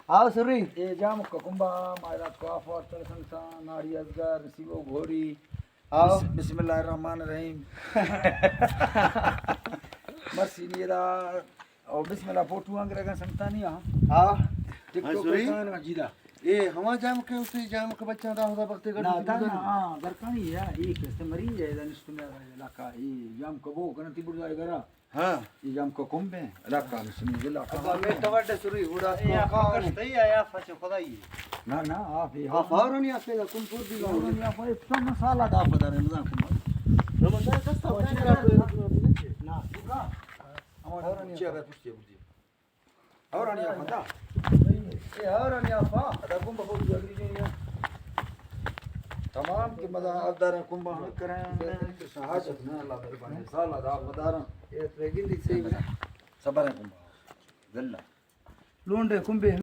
آؤ سری۔ اے جام کا کمبا، مائرات کو آفار تر سنگسان، ناڑی ازگر، نصیبو گھوڑی۔ آؤ۔ بس-، بسم اللہ الرحمن الرحیم۔ مرسی نیرا۔ او بسم اللہ فوٹو انگریگا سنگتانی ہاں۔ ہاں۔ ٹک ہاں، ٹاک سوری۔ کان جیدا۔ اے ہما جام کے اسے جام کے بچہ دا خدا بختے گڑ نا، کی دا گزاری۔ نا، ہاں، گرکانی ہے، اے کسے مری ہے، دا نشتنے علاقہ، اے جام کبو کنتی بڑا گرا۔ ہاں۔ اے جام کو کمبے، علاقہ مسلم علاقہ۔ ابا میں تو وڈے سری گڑا اے کو آپ کان۔ کشتے ہی آیا فچ خدائی۔ نا، نا، آپ ہی آپ۔ اور نہیں آپ کا کم پور دی اور نہیں آپ، اتنا مسالہ دا پتہ نہیں، مزاق کم۔ نہ مسالہ دستا ہو جائے۔ نا، ہمارا اور نہیں پوچھے آپ۔ اگر پوچھتے، پوچھتے۔ اور آنی آفا دا۔ اے اور آنی آفا۔ ادا کمبا بہت جگری جنیا۔ تمام کہ مدا اب دارن کمبا ہم کریں۔ حاجت نہ اللہ مہربانی۔ سال ادا آپ دارن۔ اے ترگین دی صحیح۔ صبر ہے کمبا۔ ذلہ۔ لونڈے کمبے۔